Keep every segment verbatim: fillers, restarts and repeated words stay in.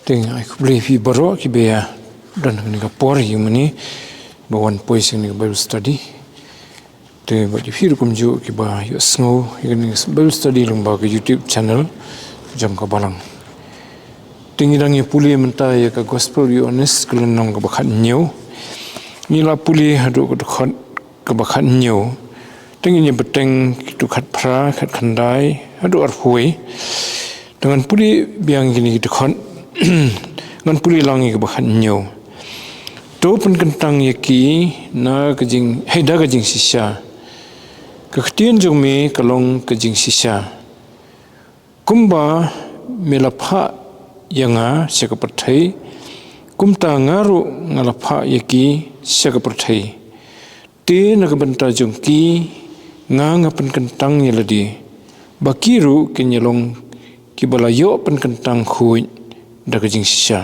Te nga ai khublei ïa phi baroh kiba ïa don ha kane ka por ïa mane ba wan poi sha kane ka Bible study. Te bad ïa phi ruh kumjuh kiba ïohsngew ïa kane ka Bible study lyngba ka YouTube channel jong ka Balang. Te ngi dang ïa pule mynta ïa ka Gospel Ïoannis ka lynnong kaba khathynñiew. Ngi la pule haduh ka dkhot kaba khathynñiew. Te ngin ïa bteng ki dkhot khatphra, khatkhyndai haduh arphew. Te ngan pule biang kine ki dkhot. Ngan pule lang ïa kaba khathynñiew. To pynkyntang ïa ki na ka jing, hei da ka jingshisha. Ka ktien jong me ka long ka jingshisha. Kumba me la phah ïa nga sha ka pyrthei, kumta nga ruh nga la phah ïa ki sha ka pyrthei. Te na ka bynta jong ki nga nga pynkyntang ïa lade, ba ki ruh kin ïa long kiba la ïoh pynkyntang khuid da ka jingshisha.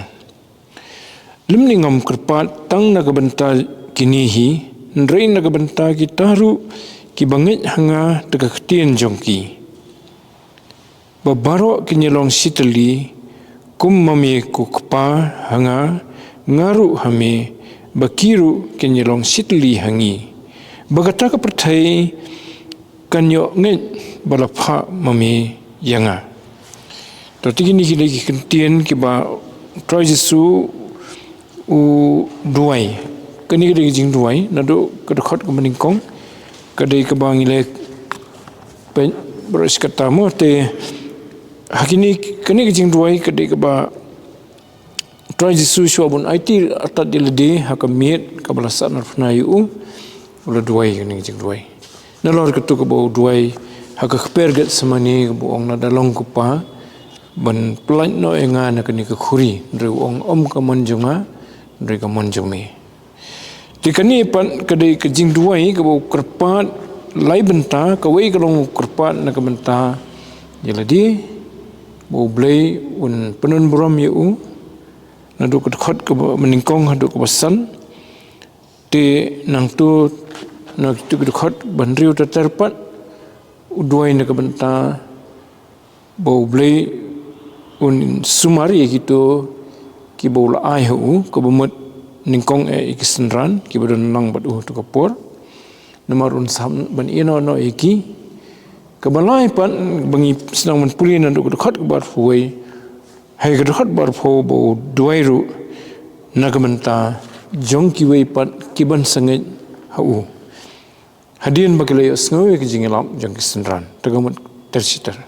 Lymne ngam kyrpad tang na ka bynta kine hi, hynrei na ka bynta kita ruh kiba ngeit ha nga da ka ktien jong ki, ba baroh kin ïa long shitylli, kum ma me ko Kpa ha nga, nga ruh ha me, ba ki ruh kin ïa long shitylli ha ngi, ba kata ka pyrthei kan ïoh ngeit ba la phah ma me ïa nga. To te kine ki dei ki kyntien kiba Trai Jisu u duwai. Kane ka dei ka jingduwai naduh ka dkhot kaba nyngkong, ka dei kaba ngi la peit baroh shi katta mo. Te ha kine, kane ka jingduwai ka dei kaba Trai Jisu shuwa ban aiti artat ïa lade ha ka miet kaba la sahnarphna ïa u, u la duwai kane ka jingduwai. Nalor kata kaba u duwai ha ka kper Gethsemane kaba u ong, lada long ko Kpa, ban pyllait noh ïa nga na kane ka khuri, hynrei u ong, ym ka mon jong nga, hynrei ka mon jong me. Te kane pat ka dei ka jingduwai kaba u kyrpad lai bynta, kawei ka long u kyrpad na ka bynta ïa lade, ba U Blei un pynburom ïa u, naduh ka dkhot kaba nyngkong haduh kaba san. Te nangta na kito ki dkhot ba hynriew ter ter pat u duwai na ka bynta ba U Blei un sumar ïa kito kiba u la ai ha u, kaba mut nyngkong eh ïa ki synran kiba don lang bad u ha kato ka por. Namar un sah ban ïehnoh noh ïa ki. Kaba lai pat ba ngi sdang ban pule naduh ka dkhot kaba arphew, ha ka dkhot ba arphew ba u duwai ruh na ka bynta jong kiwei pat kiban sangeh ha u, hadien ba ki la ïohsngew ïa ka jingïalap jong ki synran. Te ka mut ter shi ter.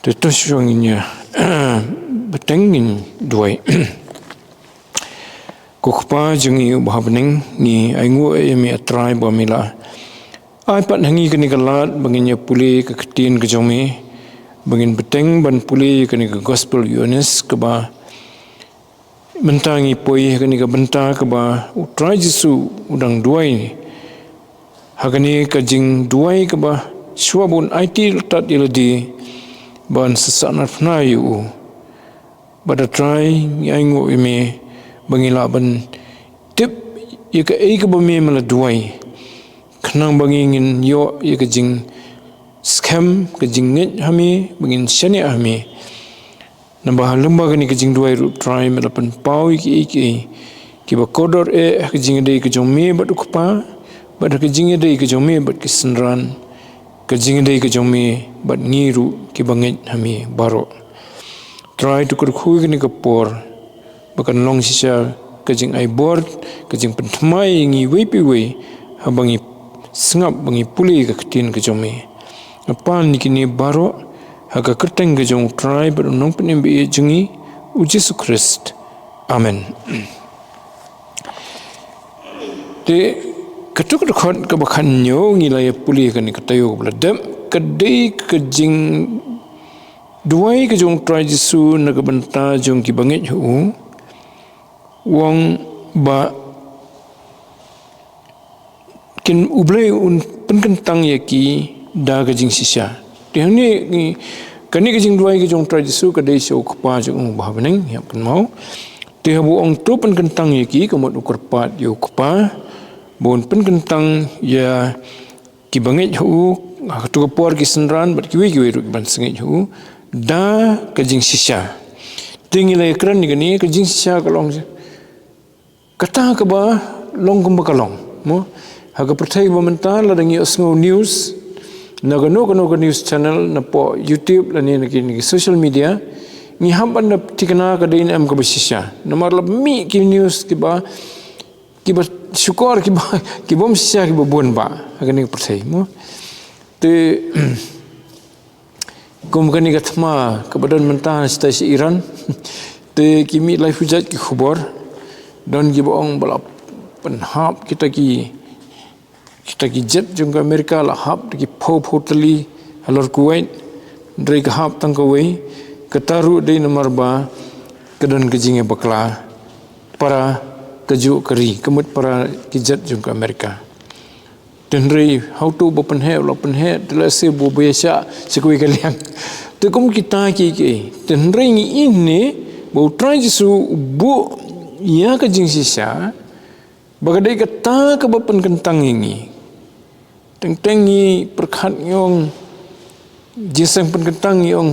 Te to shuwa ngin ïa bteng, ngin duwai. Ko Kpa jong ngi uba ha bneng, ngi ainguh ïa me, A Trai, ba me la ai pat ha ngi kane ka lad ba ngin ïa pule ka ktien ka jong me, ba ngin bteng ban pule ïa kane ka Gospel Ïoannis, kaba mynta ngi poi ha kane ka bynta kaba u Trai Jisu u dang duwai. Ha kane ka jingduwai kaba shuwa ban aiti artat ïa lade, ban sa sahnarphna ïa u. Bad A Trai, ngi ainguh ïa me ba ngi lah ban tip ïa kaei kaba me me la duwai, khnang ba ngi ngin ïoh ïa ka jingskhem, ka jingngeit ha me, ba ngin shaniah ha me. Naba ha lyngba kane ka jingduwai ruh Trai, me la pynpaw ïa kiei kiei kiba kordor eh ha ka jingïadei ka jong me bad u Kpa, bad ha ka jingïadei ka jong me bad ki synran, ka jingïadei ka jong me bad ngi ruh kiba ngeit ha me baroh. Trai, to kyrkhu ïa kane ka por ba kan long shisha ka jingai bor, ka jingpynthymmai ïa ngi iwei pa iwei haba ngi sngap, ba ngi pule ïa ka ktien ka jong me. Nga pan ïa kine baroh ha ka kyrteng ka jong u Trai bad u Nongpynim ba ïeit jong ngi, u Jisu Khrist. Amen. Te kato ka dkhot kaba khathynñiew ngi la ïa pule kane ka taïew kaba la dep, ka dei ka jingduwai ka jong u Trai Jisu na ka bynta jong kiba ngeit ha u. U ong ba kin, U Blei un pynkyntang ïa ki da ka jingshisha. Te hangne ngi, kane ka jingduwai ka jong u Trai Jisu ka dei sha u Kpa jong u ba ha bneng, ïa kynmaw. Te haba u ong to pynkyntang ïa ki, ka mut u kyrpad ïa u Kpa ba un pynkyntang ïa kiba ngeit ha u, Ha katu ka por ki synran bad kiwei kiwei ruh ki ban sngewthuh da ka jingshisha. Te ngi la kren ïa kane, ka jingshisha ka long kata kaba long kumba ka long, mo. Ha ka pyrthei ba mynta, lada ngi ïohsngew news na kano kano ka news channel, na poh YouTube lane na ki, na ki social media, ngi hap ban da thikna ka dei ne em kaba shisha. Namar la mih ki news kiba, kiba shukor, kiba, kibym shisha, kiba bun ba ha kane ka pyrthei, mo. Te kum kane ka thma kaba don mynta shatai sha Iran. Te ki mih laiphew jait ki khubor. Don kiba ong ba la pynhap kita ki, kita ki jet jong ka Amerika, la hap da ki phew phew tylli halor Kuwait. Hynrei ka hap tang kawei. Kata ruh dei namar ba ka don ka jingïabakla para kajuh ka ri, ka mut para ki jet jong ka Amerika. Te hynrei hato ba pynheh, la pynheh, te lehse ba ïashah sha kawei ka liang. Te kum kita ki, ki. Te hynrei ngi ïohi ne ba U Trai Jisu u buh ïa ka jingshisha ba ka dei kata kaba pynkyntang ïa ngi. Teng teng ngi pyrkhat ngi ong, jingïaseng pynkyntang ngi ong,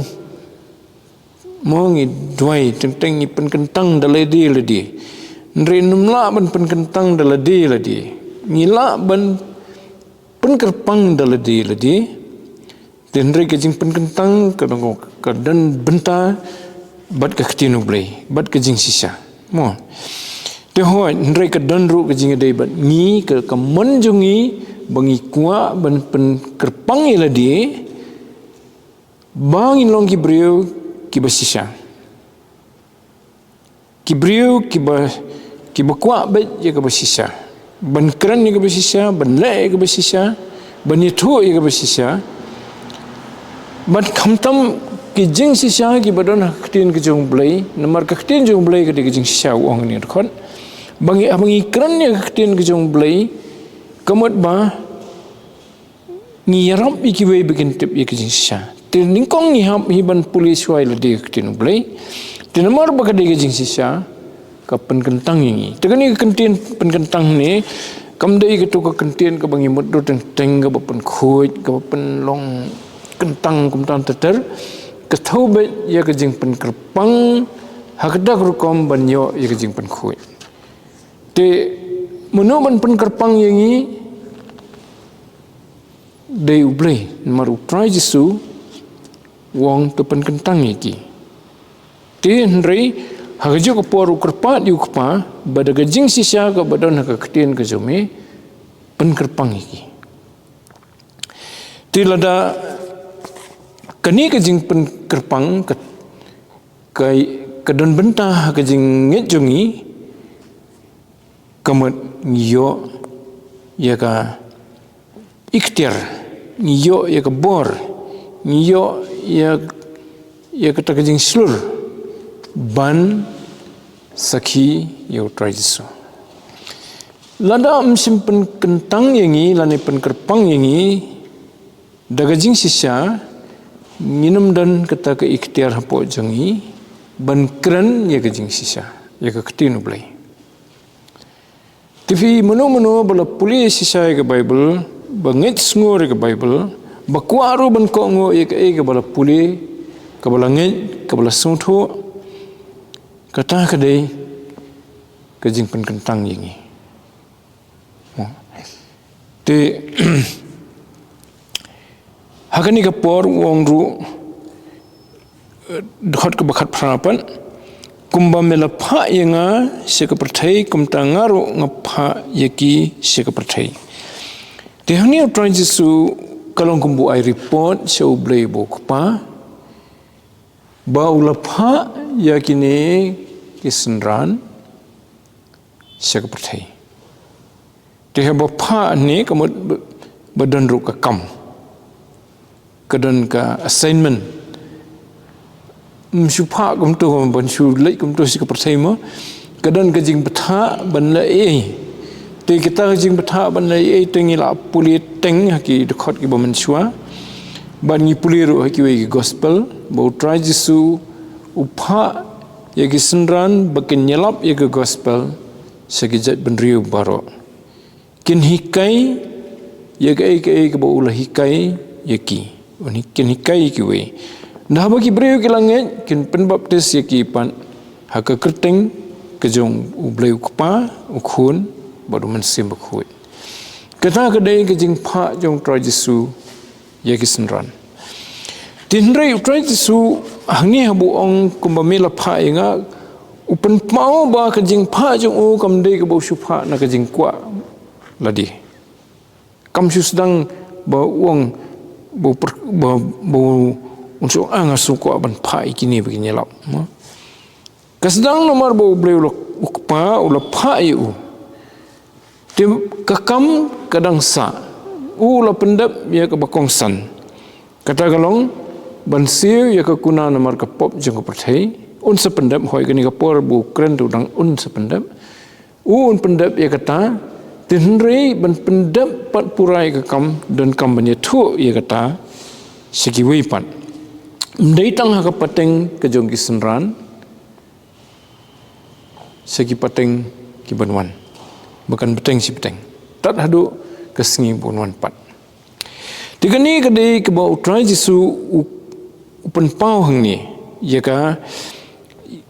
mo, ngi duwai, teng teng ngi pynkyntang da lade lade. Hynrei ngim lah ban pynkyntang da lade lade. Ngi lah ban pynkyrpang da lade lade. Te hynrei ka jingpynkyntang ka don, ka don bynta bad ka ktien U Blei, bad ka jingshisha, mo. Te hooid, hynrei ka don ruh ka jingïadei bad ngi, ka, ka mon jong ngi ba ngi kwah ban pynkyrpang ïa lade, ba ngin long ki briew kiba shisha. Ki briew kiba, kiba kwah beit ïa kaba shisha. Ban kren ïa kaba shisha, ban leh ïa kaba shisha, ban ïathuh ïa kaba shisha. Ban khamtam ki jingshisha kiba don ha ka ktien ka jong U Blei, namar ka ktien jong U Blei ka dei ka jingshisha, u ong ha kane ka dkhot. Ba ngi, ba ngi kren ïa ka ktien ka jong U Blei, ka mut ba ngi ïarap ïa kiwei ba kin tip ïa ka jingshisha. Te nyngkong ngi hap hi ban pule shuwa ïa lade ka ktien U Blei. Te namar ba ka dei ka jingshisha, ka pynkyntang ïa ngi. Te kane ka kyntien pynkyntang ne, kam dei kato ka kyntien kaba ngi mutdur teng teng, kaba pynkhuid, kaba pynlong kyntang kumta ter ter. Ka thew beit ïa ka jingpynkyrpang ha kata ka rukom ban ïoh ïa ka jingpynkhuid. Te mano ban pynkyrpang ïa ngi? Dei U Blei, namar U Trai Jisu u ong, to pynkyntang ïa ki. Te hynrei ha kajuh ka por u kyrpad ïa u Kpa ba da ka jingshisha kaba don ha ka ktien ka jong me, pynkyrpang ïa ki. Te lada kane ka jingpynkyrpang ka, ka, ka don bynta ha ka jingngeit jong ngi, ka mut ngi ïoh ïa ka iktiar, ngi ïoh ïa ka bor, ngi ïoh ïa, ïa kata ka jingshlur ban sakhi ïa U Trai Jisu. Lada ym shym pynkyntang ïa ngi lane pynkyrpang ïa ngi da ka jingshisha, ngin ym don kata ka iktiar hapoh jong ngi ban kren ïa ka jingshisha, ïa ka ktien U Blei. Te phi, mano mano ba la pule shisha ïa ka Baibl, ba ngeit sngur ïa ka Baibl, ba kwah ruh ban kohnguh ïa kaei kaba la pule, kaba la ngeit, kaba la sngewthuh, kata ka dei ka jingpynkyntang ïa ngi. Te ha kane ka por u ong ruh, eh, dkhot kaba khatphra pat, kumba me la phah ïa nga sha ka pyrthei, kumta nga ruh nga phah ïa ki sha ka pyrthei. Te hangne U Trai Jisu ka long kumba u ai report sha U Blei ba u Kpa, ba u la phah ïa kine ki synran sha ka pyrthei. Te haba phah ne ka mut ba, ba don ruh ka kam. Ka don ka assignment. Ym shu phah kumto, ban shu leit kumto sha ka pyrthei mo. Ka don ka jingbthah ban leh ei. Te kata ka jingbthah ban leh ei te ngi la pule teng ha ki dkhot kiba mynshuwa. Bad ngi pule ruh ha kiwei ki gospel ba U Trai Jisu u phah ïa ki synran ba kin ïalap ïa ka gospel sha ki jaitbynriew baroh. Kin hikai ïa kaei kaei kaba u la hikai ïa ki, un hi-, kin hikai ïa kiwei. Naba ki briew ki la ngeit, kin pynbaptis ïa ki pat ha ka kyrteng ka jong U Blei U Kpa, U Khun, bad U Mynsiem Bakhuid. Kata ka dei ka jingphah jong U Trai Jisu ïa ki synran. Te hynrei U Trai Jisu hangne haba u ong kumba me la phah ïa nga, u pynpaw ba ka jingphah jong u kam dei kaba u shu phah na ka jingkwah lade. Kam shu sdang ba u ong ba u per-, ba, ba u ong shu ong, ah, nga shu kwah ban phah ïa kine ba kin ïalap. Ka sdang namar ba U Blei u la, U Kpa u la phah ïa u. Te ka kam ka dang sah. U la pyndep ïa kaba kongsan. Kata ka long ban siew ïa ka kuna namar ka pop jong ka pyrthei. Un sa pyndep, hooid, kane ka por ba u kren te u dang un sa pyndep. U un pyndep ïa kata, te hynrei ban pyndep pat pura ïa ka kam, donkam ban ïathuh ïa kata sha kiwei pat. Ym dei tang ha ka pateng ka jong ki synran, sha ki pateng ki ban wan. Ba kan bteng shi bteng. Tad haduh ka sngi ban wan pat. Te kane ka dei kaba U Trai Jisu u, u pynpaw hangne ïa ka,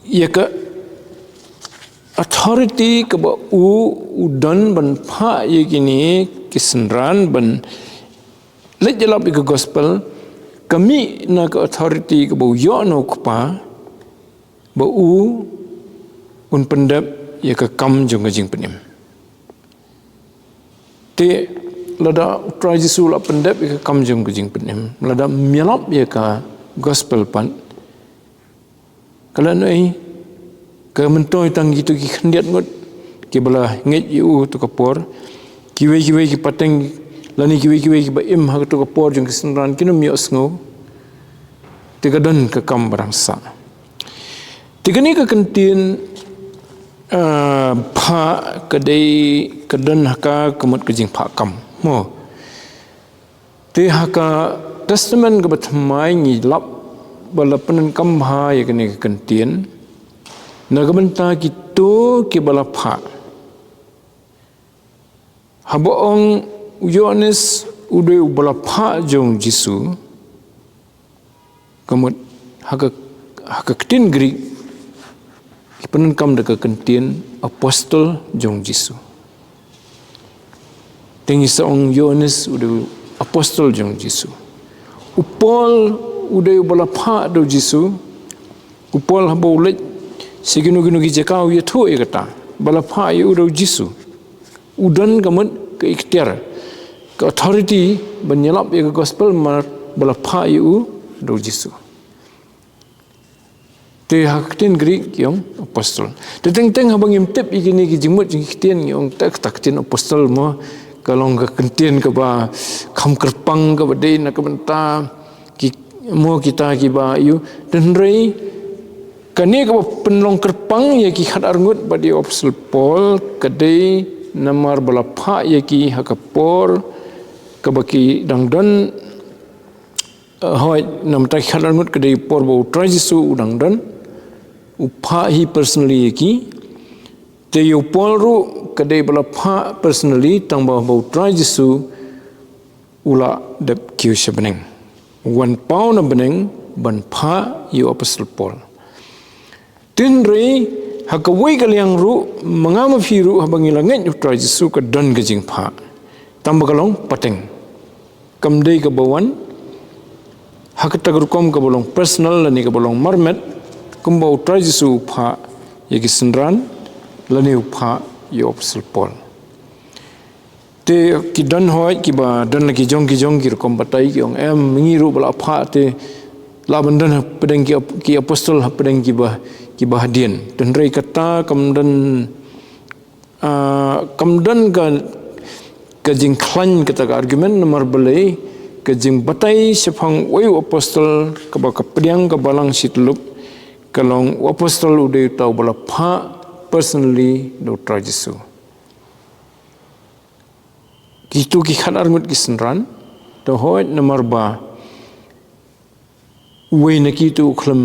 ïa ka authority kaba u, u don ban phah ïa kine ki synran ban leit ïalap ïa ka gospel, ka mih na ka authority kaba u ïoh na U Kpa, ba u un pyndep ïa ka kam jong ka jingpynim. Te lada U Trai Jisu u la pyndep ïa ka kam jong ka jingpynim, lada ym ïalap ïa ka gospel pat, ka la noh ei, ka myntoi tang kito ki khyndiat ngut kiba la ngeit ïa u ha kato ka por, kiwei kiwei ki pateng lane kiwei kiwei kiba im ha kato ka por jong ki synran kin ym ïohsngew. Te ka don ka kam ba dang sah. Te kane ka kyntien, ah, phah ka dei, ka don ha ka, ka mut ka jingphah kam. Mo. Te ha ka Testament kaba thymmai ngi lap ba la pyndonkam bha ïa kane ka kyntien na ka bynta kito kiba la phah. Haba ong u Ïoannis u dei uba la phah jong u Jisu, ka mut ha ka, ha ka ktien Greek ki pyndonkam da ka kyntien apostol jong u Jisu. Te ngi sa ong u Ïoannis u dei apostol jong u Jisu. U Paul u dei uba la phah da u Jisu. U Paul haba u leit sha kino kino ki jaka u ïathuh ïa kata ba la phah ïa u da u Jisu. U don ka mut ka iktiar, ka authority ban ïalap ïa ka gospel namar ba la phah ïa u da u Jisu. Te ha ka ktien Greek ki ong apostol. Te teng teng haba ngim tip ïa kine ki jingmut jingktien ngi ong te kata ka ktien apostol mo ka long ka kyntien kaba kham kyrpang kaba dei na ka bynta ki, mo kita kiba ïoh. Te hynrei kane kaba pynlong kyrpang ïa ki khatar ngut bad ïa u apostol Paul ka dei namar ba la phah ïa ki ha ka por kaba ki dang don, eh, hooid, namar ki khatar ngut ka dei por ba u Trai Jisu u dang don, u phah hi personally ïa ki. Te ïa u Paul ruh ka dei ba la phah personally tang ba, ba u Trai Jisu u la dep kiew sha bneng. Wan paw na bneng ban phah ïa u apostol Paul. Te hynrei ha kawei ka liang ruh, ma nga ma phi ruh haba ngi la ngeit u Trai Jisu ka don ka jingphah. Tang ba ka long pateng. Kam dei kaba wan ha kata ka rukom kaba long personal lane kaba long marmet, kumba u Trai Jisu u phah ïa ki synran lane u phah ïa u apostol Paul. Te ki don hooid kiba don la ki jong ki jong ki rukom batai ki ong em ngi ruh ba la phah te lah ban don hapdeng ki ap-, ki apostol hapdeng kiba, kiba hadien. Te hynrei kata kam don, ah, kam don ka, ka jingkhlaiñ kata ka argument namar balei ka jingbatai shaphang uwei u apostol kaba ka pdiang ka balang shi tyllup ka long u apostol u dei uta uba la phah personally da u Trai Jisu. Kito ki khatar ngut ki synran, te hooid namar ba uwei na kito u khlem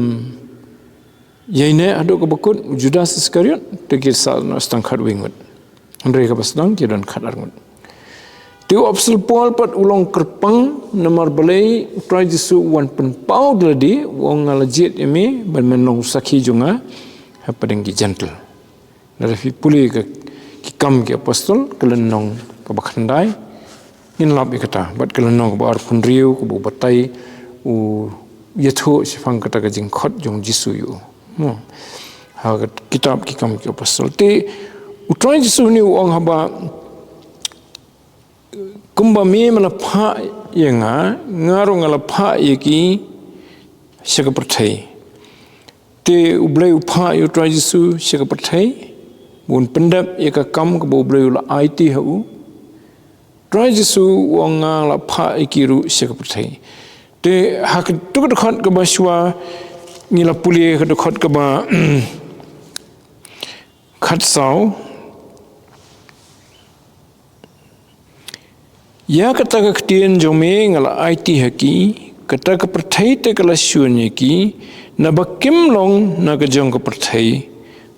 ïaineh haduh kaba kut, u Judas Iskariot, te ki sah noh tang khatwei ngut. Hynrei kaba sdang ki don khatar ngut. Te u Apostol Paul pat u long kyrpang namar balei u Trai Jisu u wan pynpaw da lade, u ong nga la jied ïa me ban men long sakhi jong nga hapdeng ki Jentil. Lada phi pule ka ki Kam ki Apostol, ka lynnong kaba khyndai, ngin lap ïa kata, bad ka lynnong kaba arphew hynriew, kaba u batai u ïathuh shaphang kata ka jingkhot jong u Jisu ïa u. Hmm. Ha ka kitab ki Kam ki Apostol. Te u Trai Jisu une u ong haba kumba me me la phah ïa nga, nga ruh nga la phah ïa ki sha ka pyrthei. Te u Blei u phah ïa u Trai Jisu sha ka pyrthei, bun pyndep ïa ka kam kaba u Blei u la aiti ha u. Trai Jisu u ong nga la phah ïa ki ruh sha ka pyrthei. Te ha ka tu ka dkhot kaba shuwa ngi la pule ka dkhot kaba khatsaw. Ïa kata ka ktien jong me nga la aiti ha ki, kata ka pyrthei te ka la shun ïa ki, naba kim long na ka jong ka pyrthei,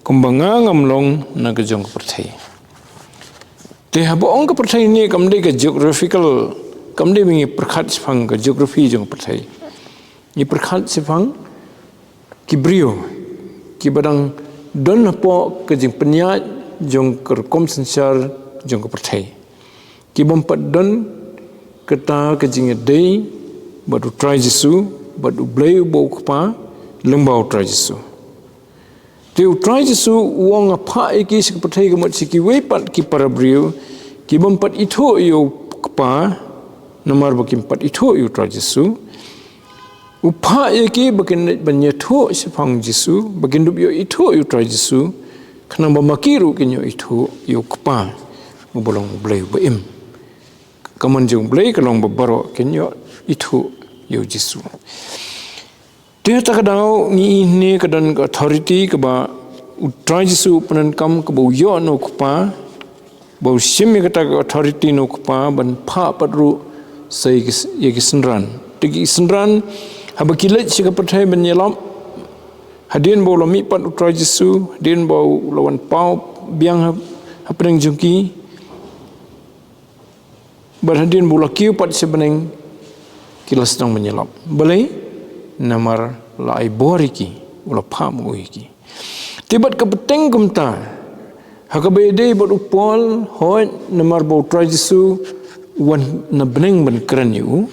kumba nga ngam long na ka jong ka pyrthei. Te haba ong ka pyrthei ne kam dei ka geographical, kam dei ba ngi pyrkhat shaphang ka geography jong ka pyrthei. Ngi pyrkhat shaphang ki briew kiba dang don hapoh ka jingpynïaid jong ka rukom synshar jong ka pyrthei. Kibym pat don kata ka jingïadei bad u Trai Jisu, bad u Blei uba u Kpa, lyngba u Trai Jisu. Te u Trai Jisu u ong nga phah ïa ki sha ka pyrthei ka mut sha kiwei pat ki para briew kibym pat ithuh ïa u Kpa, namar ba kim pat ithuh ïa u Trai Jisu. U phah ïa ki ba kin leit ban ïathuh shaphang Jisu, ba kin dup ïoh ithuh ïa u Trai Jisu, khnang ba ma ki ruh kin ïoh ithuh ïa u Kpa, uba long u Blei uba im. Ka mon jong u Blei ka long ba baroh kin ïoh ithuh ïa u Jisu. Te ha kata ka daw ngi ïohi ne ka don ka authority kaba u Trai Jisu u pyndonkam kaba u ïoh na u Kpa, ba u shim ïa kata ka authority na u Kpa ban phah pat ruh sa ïa ki, ïa ki synran. Te ki synran haba ki leit sha ka pyrthei ban ïalap, hadien ba u la mihpat u Trai Jisu, hadien ba u la wan paw biang ha, hapdeng jong ki, bad hadien ba u la kiew pat sha bneng, ki la sdang ban ïalap. Balei? Namar la ai bor ïa ki, u la phah ma u ïa ki. Te bad ka bteng kumta, ha kaba ïadei bad u Paul, hooid namar ba u Trai Jisu u wan na bneng ban kren ïa u.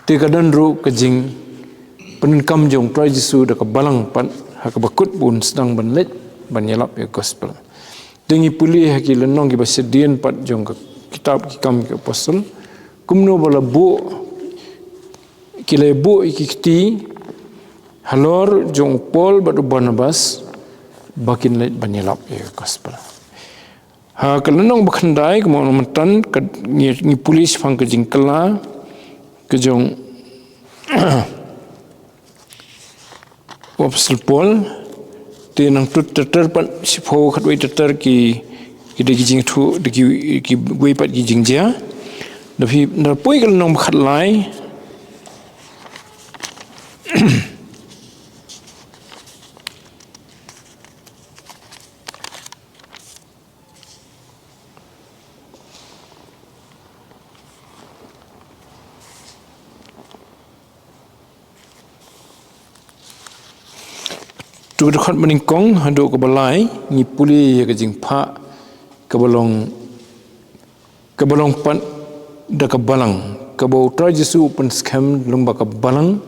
Te ka don ruh ka jingpyndonkam jong u Trai Jisu da ka balang pat, ha kaba kut ba un sdang ban leit ban ïalap ïa ka gospel. Te ngi pule ha ki lynnong kiba shadien pat jong ka kitab ki Kam ki Apostol, kumno ba la buh, ki la buh ïa ki kti halor jong u Paul bad u Barnabas ba kin leit ban ïalap ïa ka gospel. Ha ka lynnong ba khyndai, kumno mynta ka ngi, ngi pule shaphang ka jingkylla ka jong u Apostol Paul. Te nangta ter ter pat shiphew khatwei ter ter ki, ki dei ki jingthoh, dei ki, kiwei pat ki jingjia. Da phi, da poi ka lynnong ba khatlai. Tu ka dkhot ba nyngkong haduh kaba lai, ngi pule ïa ka jingphah kaba long, kaba long pat da ka balang, kaba u Trai Jisu u pynskhem lyngba ka balang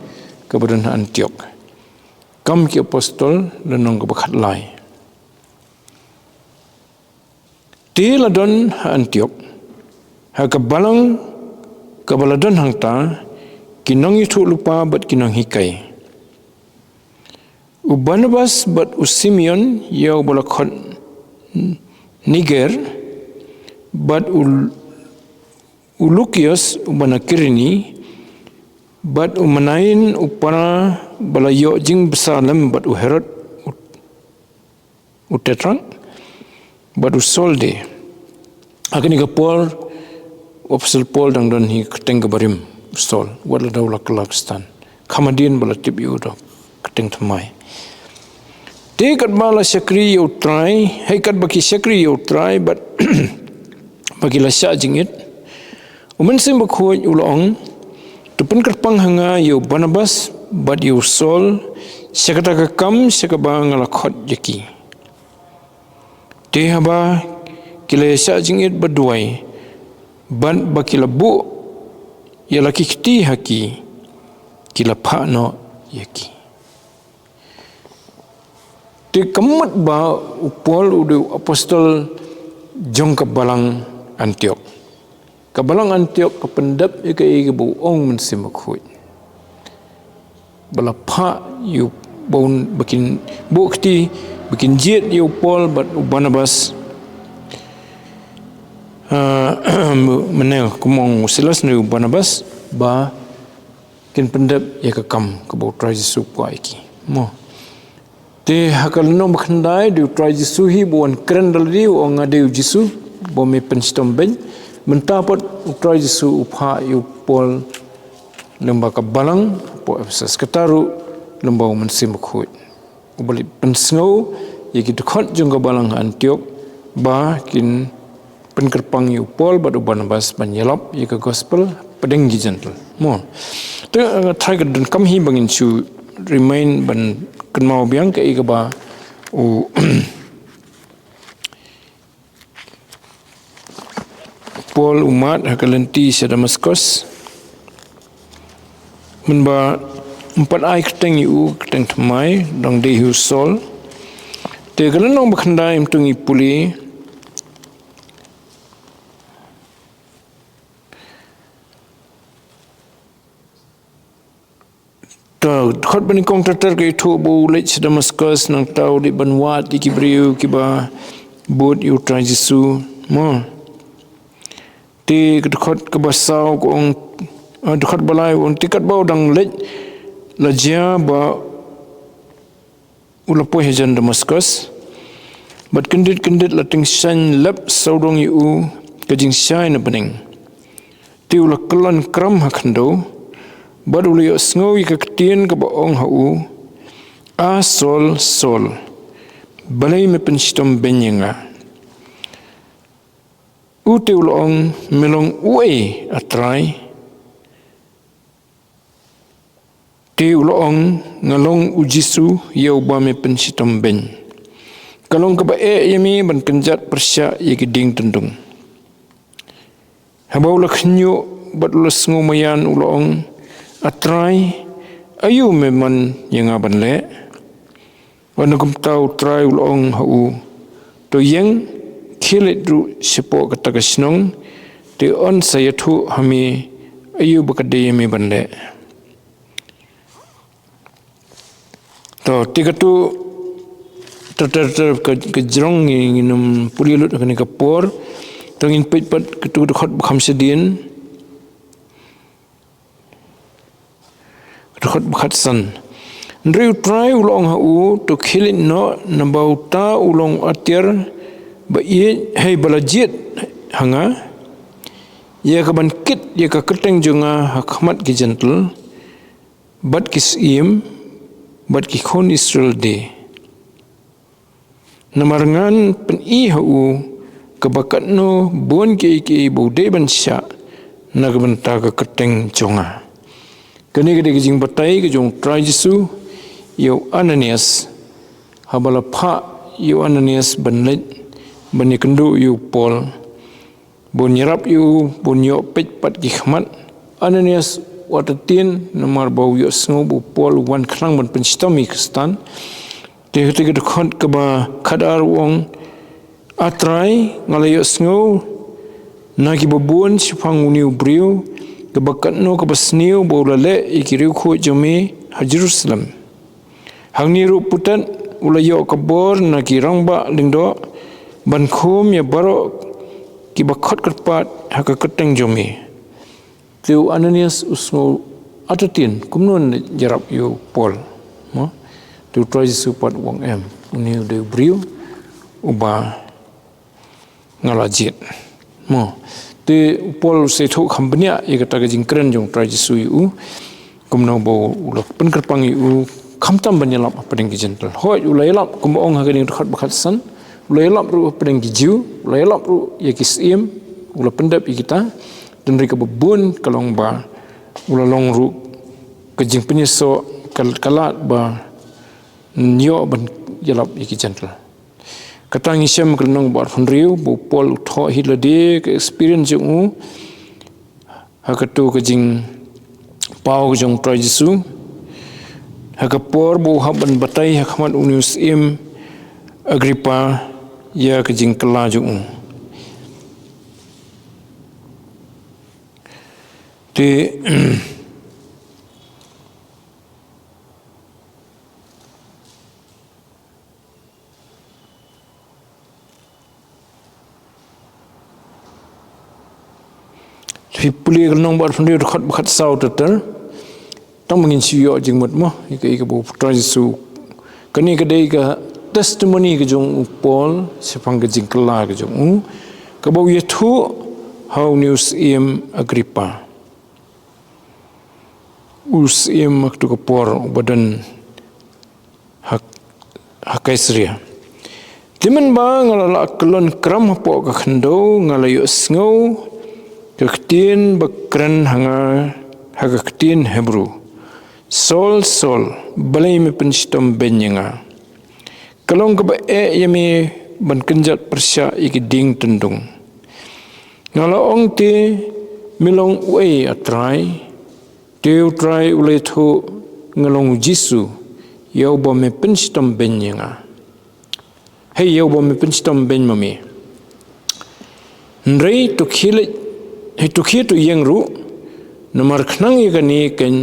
kaba don ha Antiok. Kam ki Apostol, lynnong kaba khatlai. Te la don ha Antiok, ha ka balang kaba la don hangta, ki nongïathuhlypa bad ki nonghikai. U Barnabas bad u Simeon, ïa uba la khot Niger, bad u, u Lukios uba na Kirene, bad u Manain u para ba la ïoh jingbsa lem bad u Herod u u Tetrak, bad u Saul de. Ha kane ka por, u Apostol Paul dang don hi ka kyrteng kaba rim, u Saul, wat la dau la kylla Khristan. Kham hadien ba la tip ïa u da ka kyrteng thymmai. Te katba la shakri ïa u Trai, hei katba ki shakri ïa u Trai, bad ba ki la shah jingit, U Mynsiem Bakhuid u la ong, to pynkyrpang ha nga ïa u Barnabas bad ïa u Saul sha kata ka kam sha kaba nga la khot ïa ki. Te haba ki la ïa shah jingit ba duwai bad ba ki la buh ïa la ki kti ha ki, ki la phah noh ïa ki. Te ka mut ba u Paul u dei u apostol jong ka balang Antiok. Ka balang Antiok ka pyndep ïa kaei kaba u ong Mynsiem Bakhuid. Ba la phah ïa u, ba un, ba kin buh kti, ba kin jied ïa u Paul bad u Barnabas. Ah, mynne kumba ong u Silas ne u Barnabas ba kin pyndep ïa ka kam kaba u Trai Jisu u kwah ïa ki. Mo. Te ha ka lynnong ba khyndai, dei u Trai Jisu hi ba u wan kren da lade, u ong nga dei u Jisu ba me pynshitom beiñ. Mynta pat u Trai Jisu u phah ïa u Paul lyngba ka balang hapoh Ephesus, kata ruh lyngba u Mynsiem Bakhuid. Uba leit pynsngew ïa ki dkhot jong ka balang ha Antiok ba kin pynkyrpang ïa u Paul bad u Barnabas ban ïalap ïa ka gospel hapdeng ki Jentil. Mo. Te, eh, tharai ka donkam hi ba ngin shu remind ban kynmaw biang kaei kaba u Paul u mad ha ka lynti sha Damaskus. Mynba ym pat ai kyrteng ïa u, kyrteng thymmai, dang dei hi u Saul. Te ka lynnong ba khyndai, ym tang ïa pule. To, dkhot ba nyngkong ter ter ka ïathuh ba u leit sha Damaskus, nangta u leit ban wad ïa ki briew kiba bud ïa u Trai Jisu. Mo. Te ka dkhot kaba saw ka ong, eh, dkhot ba lai u ong, te katba u dang leit la jia ba u la poi hajan Damaskus. Bad kyndit kyndit la tyngshaiñ lep sawdong ïa u ka jingshai na bneng. Te u la kyllon kram ha khyndew. Bad u la ïohsngew ïa ka ktien kaba ong ha u, A Saul, Saul, balei me pynshitom beiñ ïa nga? U te u la ong, me long uei, A Trai? Te u la ong, nga long u Jisu ïa uba me pynshitom beiñ. Ka long kaba eh ïa me ban kynjat pyrshah ïa ki dieng tyndung. Haba u la khñiuh bad u la sngew maïan u la ong, A Trai, aïu me mon ïa nga ban leh? Wat na kumta u Trai u la ong ha u, to ïeng, khie leit ruh shapoh kata ka shnong, te yn sa ïathuh ha me aïu ba ka dei ïa me ban leh. To, te katu, ter ter ter ka, ka jrong ngi, ngin ym pule lut ha kane ka por. To ngin peit pat katu ka dkhot ba kham shadien. Dkhot ba khatsan. Hynrei u Trai u la ong ha u, to khie leit noh, naba uta u long u atiar ba ïeit, hei ba la jied ha nga, ïa ka ban kit ïa ka kyrteng jong nga ha khmat ki Jentil, bad ki syiem, bad ki khun Israel de. Namar ngan pyni ha u kaba katno bun kiei kiei ba u dei ban shah na ka bynta ka kyrteng jong nga. Kane ka dei ka jingbatai ka jong u Trai Jisu ïa u Ananias, haba la phah ïa u Ananias ban leit ban ïakynduh ïa u Paul. Bun ïarap ïa u, bun ïoh peit pat ki khmat. Ananias u artatien, namar ba u ïohsngew ba u Paul u wan khnang ban pynshitom ïa ki Khristan. Te ha kata ka dkhot kaba khatar u ong, A Trai, nga la ïohsngew na kiba bun shaphang une u briew, kaba katno kaba sniew ba u la leh ïa ki riewkhuid jong me ha Jerusalem. Hangne ruh putet u la ïoh ka bor na ki rangbah lyngdoh ban khum ïa baroh kiba khot kyrpad ha ka kyrteng jong me. Te u Ananias u sngew artatien kumno un ïarap ïa u Paul. Mo? Te u Trai Jisu pat u ong em, une u dei u briew uba nga la jied. Mo. Te u Paul u sa ïathuh kham bniah ïa kata ka jingkren jong u Trai Jisu ïa u. Kumno ba u la pynkyrpang ïa u khamtam ban ïalap hapdeng ki Jentil. Hooid u la ïalap kumba ong ha kane ka dkhot ba khatsan. U la ïalap ruh hapdeng ki Jiw, u la ïalap ruh ïa ki syiem, u la pyndep ïa kita. Tynrai kaba bun ka long ba u la long ruh ka jingpynïasoh ka, ka lad ba ïoh ban ïalap ïa ki Gentile. Kata ngi shem ka lynnong ba arphew hynriew ba u Paul u thoh hi lade ka experience jong u ha kato ka jingpaw ka jong u Trai Jisu. Ha ka por ba u hap ban batai ha khmat une u syiem Agrippa ïa ka jingkylla jong u. Te Phi pule ka lynnong ba arphew hynriew dkhot ba khatsaw ter ter. Tang ba ngin shu ïoh jingmut mo ïa ka, ïa ka ba u Trai Jisu. Kane ka dei ka testimony ka jong u Paul shaphang ka jingkylla ka jong u, kaba u ïathuh ha une u syiem Agrippa, u syiem ha kato ka por uba don ha, ha Kaisaria. Te mynba nga la lah kyllon kram hapoh ka khyndew, nga la ïohsngew ka ktien ba kren ha nga ha ka ktien Hebru: Saul, Saul, balei me pynshitom beiñ ïa nga? Ka long kaba eh ïa me ban kynjat pyrshah ïa ki dieng tyndung. Nga la ong, te me long uei, A Trai? Te u Trai u la ïathuh, nga long u Jisu, ïa uba me pynshitom beiñ ïa nga. Hei, ïa uba me pynshitom beiñ ma me. Hynrei to khie leit, hei, to khie to ïeng ruh, namar khnang ïa kane keiñ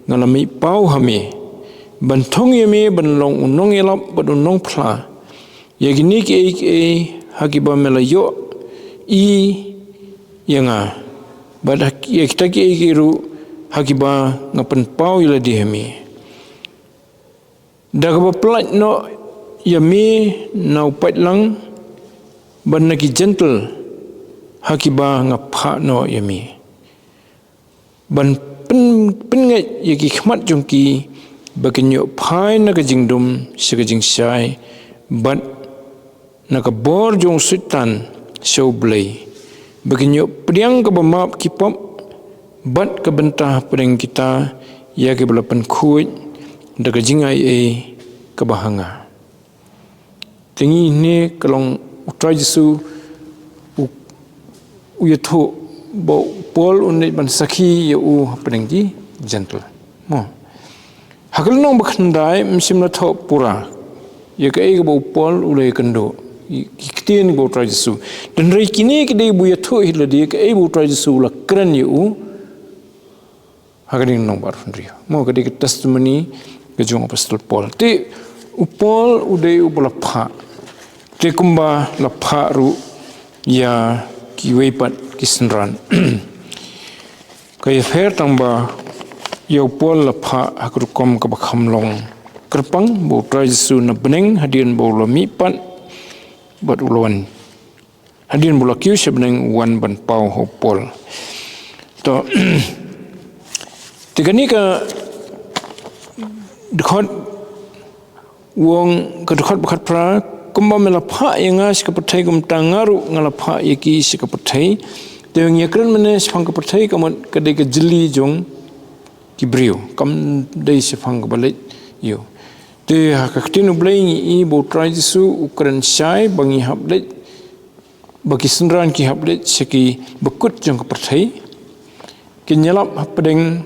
nga la mih paw ha me, ban thung ïa me ban long u nongïalap bad u nongphla ïa kine kiei kiei ha kiba me la ïohi ïa nga, bad ha ki, ïa kita kiei kiei ruh ha kiba nga pynpaw ïa lade ha me, da kaba pyllait noh ïa me na u paidlang bad na ki Jentil ha kiba nga phah noh ïa me, ban pyn, pynngeit ïa ki khmat jong ki ba kin ïoh phai na ka jingdum sha ka jingshai, bad na ka bor jong u Soitan sha U Blei, ba kin ïoh pdiang kaba map ki pop bad ka bynta hapdeng kita ïa kiba la pynkhuid da ka jingai ei kaba ha nga. Te ngi ne ka long u Trai Jisu u, u ïathuh ba u Paul un leit ban sakhi ïa u hapdeng ki Jentil. Mo. Ha ka lynnong ba khyndai, ym shym la thoh pura ïa kaei kaba u Paul u la ïakynduh, ki ktien ba u Trai Jisu. Hynrei kine ki dei ba u ïathuh hi lade kaei ba u Trai Jisu u la kren ïa u ha ka lynnong ba arphew hynriew. Mo, ka dei ka testimony ka jong u Apostol Paul. Te u Paul u dei uba la phah. Te kumba la phah ruh ïa kiwei pat ki synran. Ka ïapher tang ba ïa u Paul la phah ha ka rukom kaba kham long kyrpang ba u Trai Jisu na bneng hadien ba u la mihpat bad u la wan. Hadien ba u la kiew sha bneng u wan ban paw ha u Paul. To, te kane ka dkhot, u ong ka dkhot ba khatphra, kumba me la phah ïa nga sha ka pyrthei, kumta nga ruh nga la phah ïa ki sha ka pyrthei. Te ngi ïakren mynne shaphang ka pyrthei, ka mut ka dei ka jylli jong ki briew, kam dei shaphang kaba leit ïa u. Te ha ka ktien U Blei ngi i ba u Trai Jisu u kren shai ba ngi hap leit, ba ki synran ki hap leit sha kiba kut jong ka pyrthei, kin ïalap hapdeng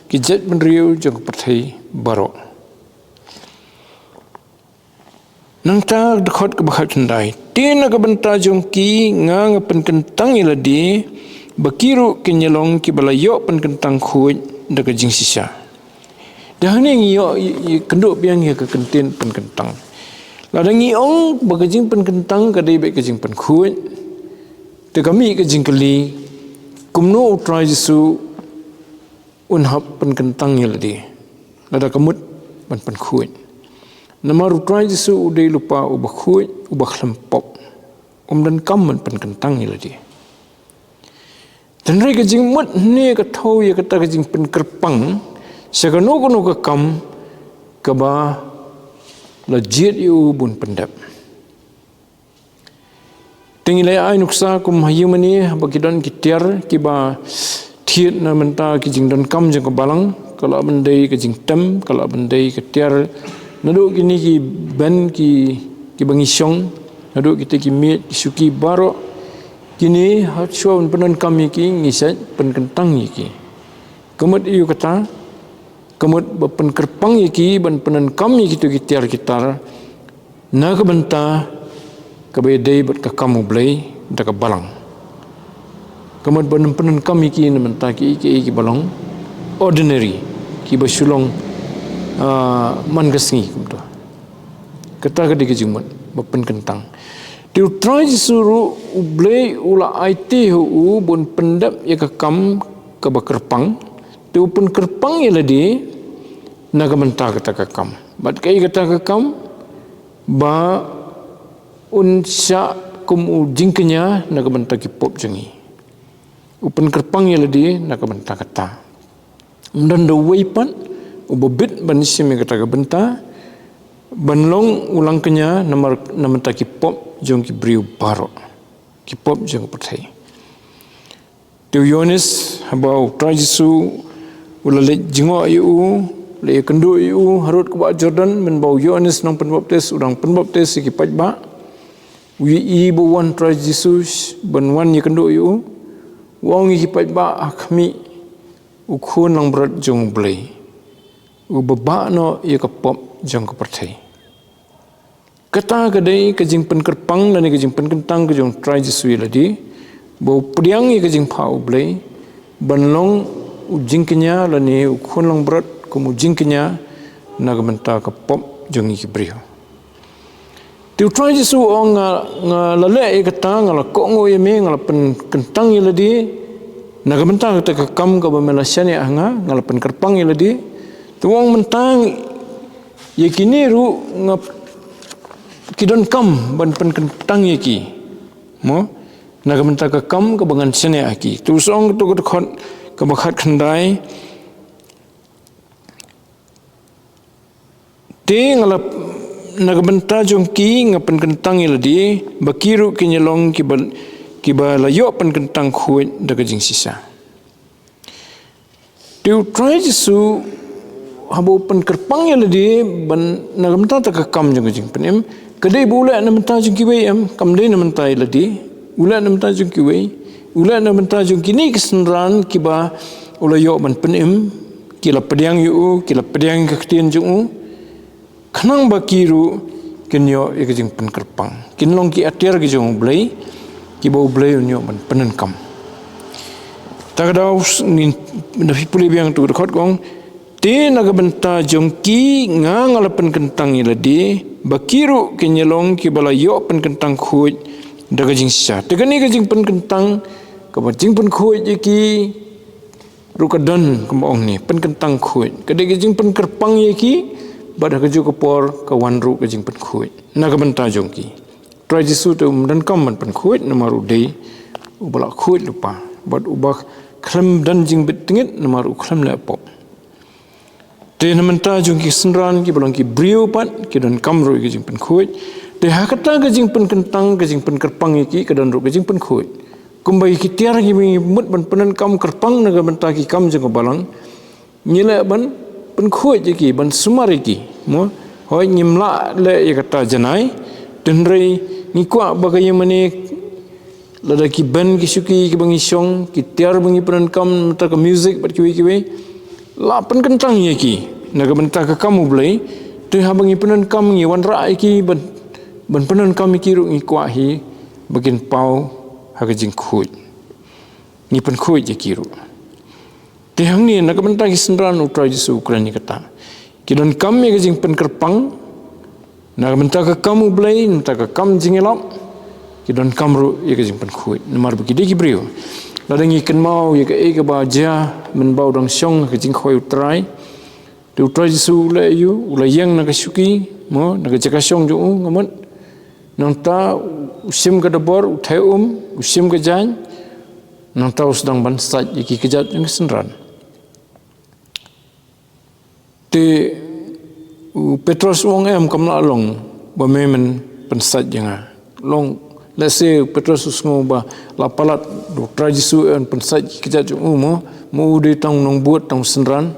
ki jaitbynriew jong ka pyrthei baroh. Nangta dkhot kaba khatkhyndai. Te na ka bynta jong ki nga, nga pynkyntang ïa lade, ba ki ruh kin ïalong kiba la ïoh pynkyntang khuid da ka jingshisha. Da hangne ngi ïoh, ï-, ï-, kynduh biang ïa ka kyntien pynkyntang. Lada ngi ong ba ka jingpynkyntang ka dei beit ka jingpynkhuid, te ka mih ka jingkylli, kumno u Trai Jisu un hap pynkyntang ïa lade lada ka mut ban pynkhuid? Namar u Trai Jisu u dei lypa uba khuid, uba khlem pop. Um donkam ban pynkyntang ïa lade. Hynrei ka jingmut hangne ka thew ïa kata ka jingpynkyrpang sha kano kano ka kam kaba la jied ïa u ban pyndep. Te Ngi la ai nuksa kum ha ïing mane ba ki don ki tiar kiba thied na bynta ki jingdonkam jong ka balang, ka lah ban dei ka jingtem, ka lah ban dei ka tiar naduh kine ki ben ki, kiba ngi shong, naduh kita ki miej, ki shuki baroh, kine ha shuwa ban pyndonkam ïa ki ngi sa pynkyntang ïa ki. Ka mut ïa kata, ka mut ba pynkyrpang ïa ki ban pyndonkam ïa kito ki tiar ki tar na ka bynta kaba ïadei bad ka kam U Blei da ka balang. Ka mut ban pyndonkam ïa ki na bynta ki, ki, kiba long ordinary, kiba shu long, ah, man ka sngi kumta. Kata ka dei ka jingmut ba pynkyntang. Te U Trai Jisu ruh U Blei u la aiti ha u ban pyndep ïa ka kam kaba kyrpang. Te u pynkyrpang ïa lade na ka bynta kata ka kam. Bad kaei kata ka kam? Ba un shah kum u jingkñia na ka bynta ki pop jong ngi. U pynkyrpang ïa lade na ka bynta kata. Ym don da uwei pat uba bit ban shim ïa kata ka bynta ban long u langkñia namar, na ka bynta ki pop jong ki briew baroh, ki pop jong ka pyrthei. Te u Ïohannes, haba U Trai Jisu u la leit jngoh ïa u, la ïakynduh ïa u harud ka bah Jordan, mynba u Ïohannes Nongpynbaptis u dang pynbaptis ïa ki paidbah, u ïohi ba u wan U Trai Jisu ban wan ïakynduh ïa u, u ong ïa ki paidbah, ha khmih, u Khun langbrot jong U Blei, uba bah noh ïa ka pop jong ka pyrthei. Kata ka dei ka jingpynkyrpang lane ka jingpynkyntang ka jong U Trai Jisu ïa lade, ba u pdiang ïa ka jingphah U Blei ban long u jingkñia lane u Khun langbrot kum u jingkñia na ka bynta ka pop jong ngi ki briew. Te U Trai Jisu u ong, nga, nga la leh ïa kata, nga la kohnguh ïa me, nga la pynkyntang ïa lade na ka bynta kata ka kam kaba me la shaniah ha nga, nga la pynkyrpang ïa lade. Te u ong mynta ïa kine ruh nga, ki donkam ban pynkyntang ïa ki, mo, na ka bynta ka kam kaba ngan shaniah ha ki. Te u ong kato ka dkhot kaba khatkhyndai. Te nga la, na ka bynta jong ki nga pynkyntang ïa lade, ba ki ruh kin ïalong kiba, kiba la ïoh pynkyntang khuid da ka jingshisha. Te U Trai Jisu haba u pynkyrpang ïa lade ban na ka bynta kata ka kam jong ka jingpynim, ka dei ba u leh na ka bynta jong kiwei em, kam dei na ka bynta ïa lade, u leh na ka bynta jong kiwei, u leh na ka bynta jong kine ki synran kiba u la ïoh ban pynim, ki la pdiang ïa u, ki la pdiang ïa ka ktien jong u, khnang ba ki ruh kin ïoh ïa ka jingpynkyrpang, kin long ki atiar ki jong U Blei, kiba U Blei un ïoh ban pyndonkam. Ta ka daw s-, ngin, na phi pule biang tu ka dkhot ka ong, te na ka bynta jong ki nga, nga la pynkyntang ïa lade, ba ki ruh kin ïalong kiba la ïoh pynkyntang khuid da ka jingshisha. Te kane ka jingpynkyntang, kaba jingpynkhuid ïa ki, ruh ka don, kumba ong ne, pynkyntang khuid. Ka dei ka jingpynkyrpang ïa ki, bad ha kajuh ka por ka wan ruh ka jingpynkhuid na ka bynta jong ki. Trai Jisu te um donkam ban pynkhuid, namar u dei uba la khuid lypa, bad uba khlem don jingbit tngit, namar u khlem leh pop. Te na ka bynta jong ki synran kiba long ki briew pat, ki donkam ruh ïa ka jingpynkhuid. Te ha kata ka jingpynkyntang, ka jingpynkyrpang ïa ki, ka don ruh ka jingpynkhuid. Kumba ïa ki tiar kiba ngi mut ban pyndonkam kyrpang na ka bynta ki kam jong ka balang, ngi leh ban pynkhuid ïa ki, ban sumar ïa ki, mo. Hooid, ngim lah leh ïa kata janai, hynrei ngi kwah ba ka ïing mane, lada ki ben ki shuki kiba ngi shong, ki tiar ba ngi pyndonkam na ka bynta ka music bad kiwei kiwei, la pynkyntang ïa ki na ka bynta ka kam U Blei. Te haba ngi pyndonkam, ngi wanrah ïa ki ban, ban pyndonkam ïa ki ruh, ngi kwah hi ba kin paw ha ka jingkhuid. Ngi pynkhuid ïa ki ruh. Te hangne na ka bynta ki synran U Trai Jisu u kren ïa kata. Ki donkam ïa ka jingpynkyrpang na ka bynta ka kam U Blei, na ka bynta ka kam jingïalap. Ki donkam ruh ïa ka jingpynkhuid, namar ba ki dei ki briew. Lada ngi kynmaw ïa kaei kaba jia mynba u dang shong ha ka jingkhawai U Trai, te U Trai Jisu u leh aïu? U la ïeng na ka shuki, mo, na ka jaka shong jong u, nga mut. Nangta u shim ka dabor, u theh um, u shim ka jaiñ. Nangta u sdang ban sait ïa ki kjat jong ki synran. Te u Petros u ong, em, kam lah long ba me men pynsait ïa nga. Long Lehse u Petros u sngew ba la palat, u Trai Jisu un pynsait ki kjat jong u mo, mo u dei tang nongbud tang synran.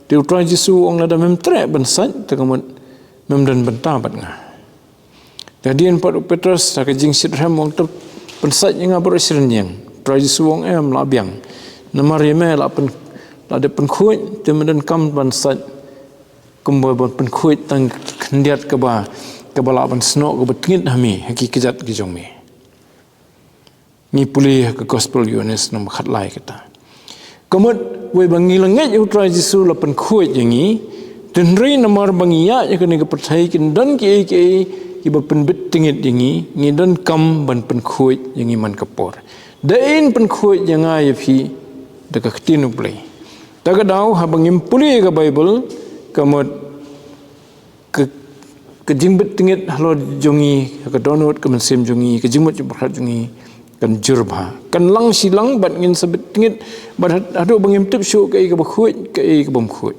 Te u Trai Jisu u ong lada mem treh ban sait, te ka mut mem don bynta bad nga. Te hadien pat u Petros ha ka jingshitrhem u ong, to pynsait ïa nga baroh shi rynïeng. U Trai Jisu u ong em, la biang. Namar ïa me la pyn, la dep pynkhuid, te me donkam ban sait kumba ban pynkhuid tang khyndiat kaba, kaba lah ban snoh kaba tngit ha me, ha ki kjat ki jong me. Ngi pule ha ka Gospel Ïoannis namba khatlai kata. Ka mut, wei ba ngi la ngeit ïa u Trai Jisu la pynkhuid ïa ngi, hynrei namar ba ngi ïaid ïa kane ka pyrthei kin don kiei kiei kiba pynbit tngit ïa ngi, ngi donkam ban pynkhuid ïa ngi man ka por. Da in pynkhuid ïa nga ïa phi, da ka ktien U Blei. Ta ka daw haba ngim pule ïa ka Baibl, ka mut ka, ka jingbit tngit halor jong ngi, ka dohnud ka mynsiem jong ngi, ka jingmut jingpyrkhat jong ngi, kan jur bha. Kan lang shi lang bad ngin sa bit tngit, bad had-, haduh ba ngim tip shuh kaei kaba khuid, kaei kabym khuid.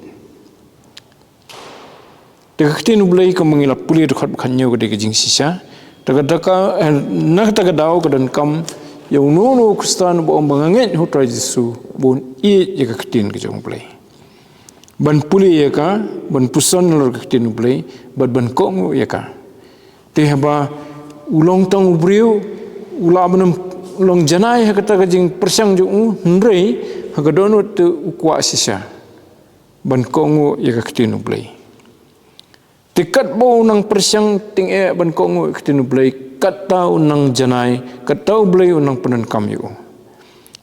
Te ka ktien U Blei kumba ngi la pule dkhot ba khathynñiew ka dei ka jingshisha. Te ka, te ka, eh, na kata ka daw ka donkam ïa uno uno u Khristan ba ong ba nga ngeit ha u Trai Jisu, ba un ïeit ïa ka ktien ka jong U Blei. Ban pule ïa ka, ban puson halor ka ktien U Blei, bad ban kohnguh ïa ka. Te haba u long tang u briew, u lah ban ym long janai ha kata ka jingpyrshang jong u, hynrei ha ka dohnud te u kwah shisha ban kohnguh ïa ka ktien U Blei. Te katba u nang pyrshang tyngeh ban kohnguh ïa ka ktien U Blei, katta u nang janai, katta U Blei u nang pyndonkam ïa u.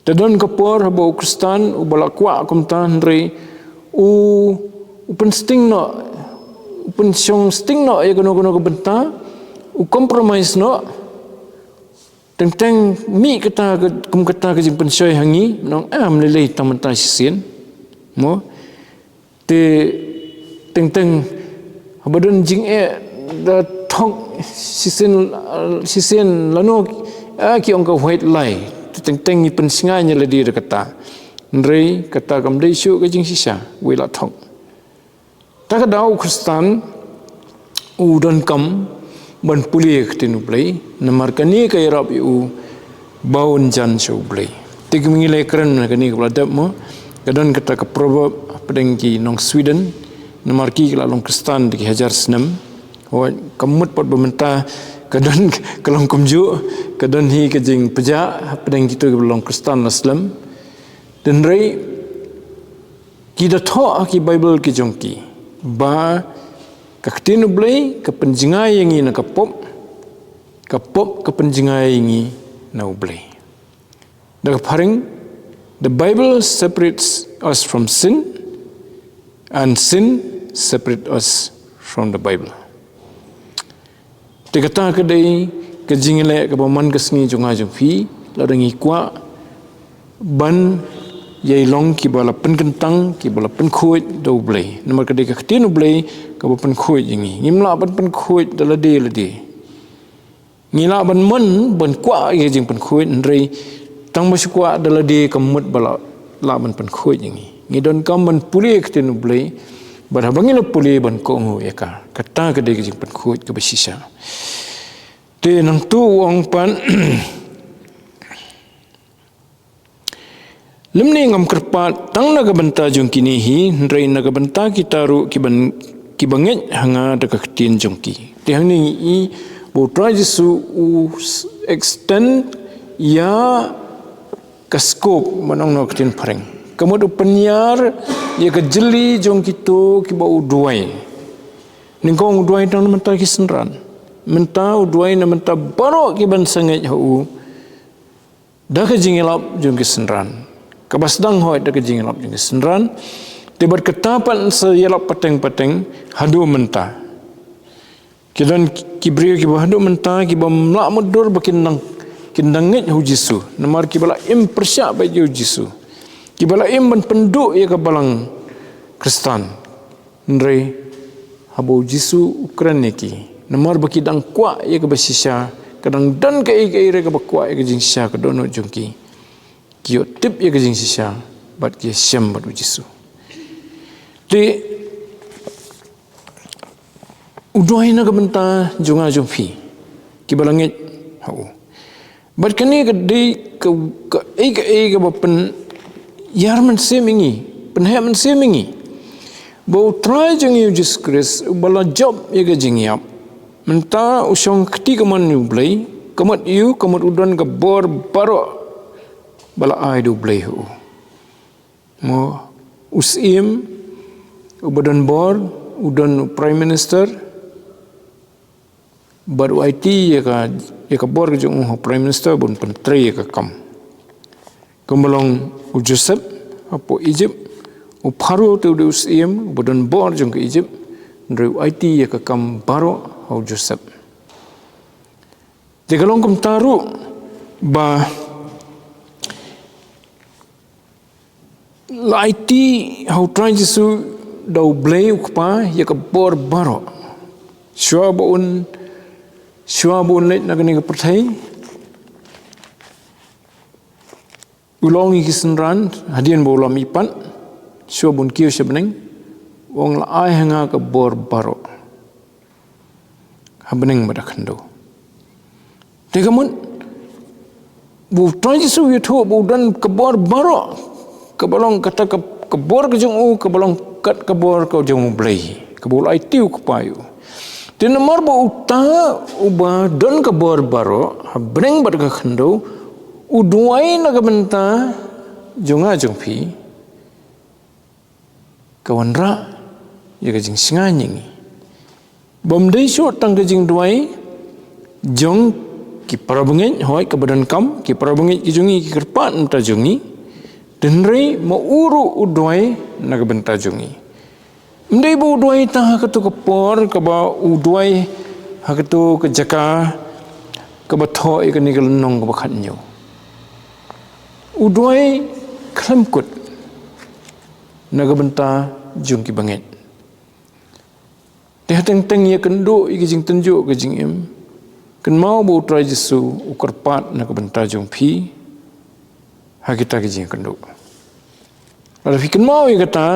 Te don ka por haba u Khristan uba la kwah kumta, hynrei u, u pynsting noh, u pynshong sting noh ïa kano kano ka bynta, u compromise noh. Teng teng mih kata ka, kum kata ka jingpynshoi ha ngi, nong am lei lei tang mynta shisien. Mo? Te teng teng haba don jingeh da thok shisien, shisien lano, ah, ki ong ka white lie. Te teng teng ngi pynsngew ïa lade da kata. Hynrei kata kam dei shuh ka jingshisha, wei la thok. Ta ka daw u Khristan u donkam ban pule ïa ka ktien U Blei, namar kane ka ïarap ïa u ba un jan sha U Blei. Te kumba ngi la kren kane kaba la dep mo, ka don kata ka proverb hapdeng ki nong Sweden, namar ki la long Khristan da ki hajar snem. Hooid, kam mut pat ba mynta ka don ka long kumjuh, ka don hi ka jingpyrshah hapdeng kito kiba long Khristan la slem. Hynrei ki da thoh ha ki Baibl ki jong ki ba ka ktien U Blei ka pynjngai ïa ngi na ka pop, ka pop ka pynjngai ïa ngi na U Blei. Da ka phareng, the Bible separates us from sin and sin separates us from the Bible. Te kata ka dei ka jingïaleh kaba man ka sngi jong nga jong phi, lada ngi kwah ban ïai long kiba la pynkyntang, kiba la pynkhuid da U Blei. Namar ka dei ka ktien U Blei kaba pynkhuid ïa ngi. Ngim lah ban pynkhuid da lade lade. Ngi lah ban mon ban kwah ïa ka jingpynkhuid, hynrei tang ba shu kwah da lade kam mut ba la, lah ban pynkhuid ïa ngi. Ngi donkam ban pule ïa ka ktien U Blei, bad haba ngi la pule ban kohnguh ïa ka. Kata ka dei ka jingpynkhuid kaba shisha. Te nangta u ong pat, lymne ngam kyrpad tang na ka bynta jong kine hi, hynrei na ka bynta kita ruh kiban, kiba ngeit ha nga da ka ktien jong ki. Te hangne ngi i ba u Trai Jisu u s-, extend ïa ka scope, ban ong na ka ktien phareng. Ka mut u pynïar ïa ka jylli jong kito kiba u duwai. Nyngkong u duwai tang na bynta ki synran. Mynta u duwai na bynta baroh kiban sa ngeit ha u da ka jingïalap jong ki synran. Kaba sdang hooid da ka jingïalap jong ki synran. Te bad kata pat sa ïalap pateng pateng haduh mynta. Ki don ki briew kiba haduh mynta kibym lah mutdur ba kin dang, kin dang ngeit ha u Jisu. Namar kiba la im pyrshah bad ïa u Jisu. Kiba la im ban pynduh ïa ka balang Khristan. Hynrei haba u Jisu u kren ïa ki, namar ba ki dang kwah ïa kaba shisha, ka dang don kaei kaei ruh kaba kwah ïa ka jingshisha ka dohnud jong ki. Ki ïoh tip ïa ka jingshisha bad ki ïashem bad u Jisu. Te u duwai na ka bynta jong nga jong phi kiba la ngeit ha u. Bad kane ka dei ka, ka ei ka ei kaba pynïar mynsiem ïa ngi, pynheh mynsiem ïa ngi, ba U Trai jong ngi U Jisu Khrist, uba la jop ïa ka jingïap, mynta u shong ha ka kti kamon U Blei, ka mut ïa u, ka mut u don ka bor baroh ba la ai da U Blei ha u. Mo, u Syiem uba don bor, u don u Prime Minister, bad u aiti ïa ka, ïa ka bor ka jong u ha u Prime Minister ban pyntrei ïa ka kam. Kumba long u Joseph hapoh Egypt, u Pharaoh te u dei u Syiem uba don bor jong ka Egypt, hynrei u aiti ïa ka kam baroh ha u Joseph. Te ka long kumta ruh ba la aiti ha U Trai Jisu da U Blei U Kpa ïa ka bor baroh. Shuwa ba un, shuwa ba un leit na kane ka pyrthei, u la ong ïa ki synran, hadien ba u la mihpat, shuwa ba un kiew sha bneng, u ong, la ai ha nga ka bor baroh ha bneng bad ha khyndew. Te ka mut ba U Trai Jisu u ïathuh ba u don ka bor baroh, kaba long kata ka, ka bor ka jong u, kaba long kat ka bor ka jong U Blei, kaba u la aiti U Kpa ïa u. Te namar ba uta uba don ka bor baroh ha bneng bad ha khyndew, u duwai na ka bynta jong nga jong phi, ka wanrah ïa ka jingsngewsih ïa ngi. Bym dei shuh tang ka jingduwai jong ki para bangeit, hooid, kaba donkam, ki para bangeit ki jong ngi ki kyrpad na ka bynta jong ngi, hynrei ma u ruh u duwai na ka bynta jong ngi. Ym dei ba u duwai tang ha kato ka por kaba u duwai ha kato ka jaka kaba thoh ïa kane ka lynnong kaba khathynñiew. U duwai khlem kut na ka bynta jong ki bangeit. Te ha teng teng ïakynduh ïa ki jingtynjuh ka jingim, kynmaw ba U Trai Jisu u kyrpad na ka bynta jong phi ha kita ki jingkynduh. Lada phi kynmaw ïa kata,